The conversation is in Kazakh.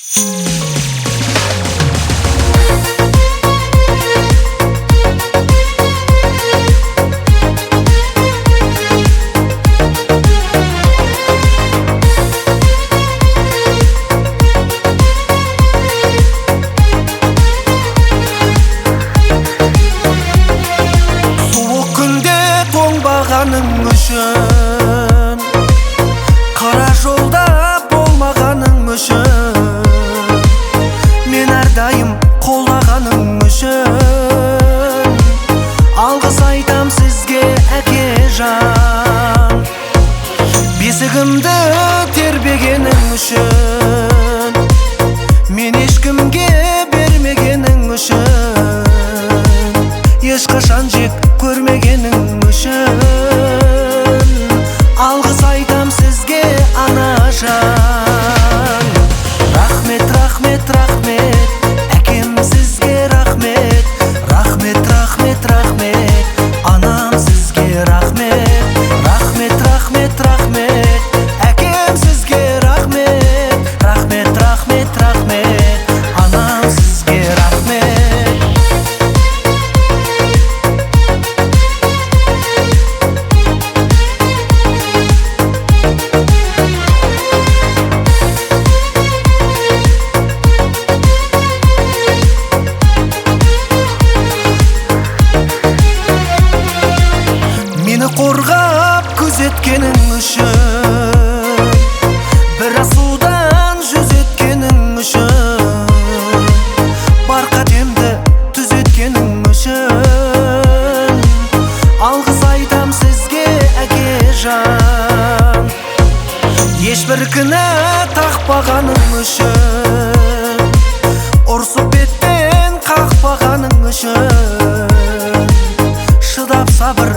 Үшін, қара жолда болмағаның үшін, мен әрдайым қолдағаның үшін алғыс айтам сізге, әкежан. Бесігімді тербегенің үшін, мен ешкімге бермегенің үшін, ешқашан жек көрмегенің үшін алғыс айтам сізге, анажан. Рахмет, рахмет, рахмет, әкем сізге рахмет. Рахмет, рахмет, рахмет, анам сізге рахмет. Рахмет, рахмет, рахмет, әкем сізге рахмет. Рахмет, рахмет, рахмет, анам сізге рахмет. Мені қорғап күзеткенің үшін, бір асудан жүзеткенің үшін, бар қатемді түзеткенің үшін алғыс айтам сізге, әкежан. Ешбір кінә тақпағаның үшін, ұрсып беттен қақпағаның үшін, шыдап сабыр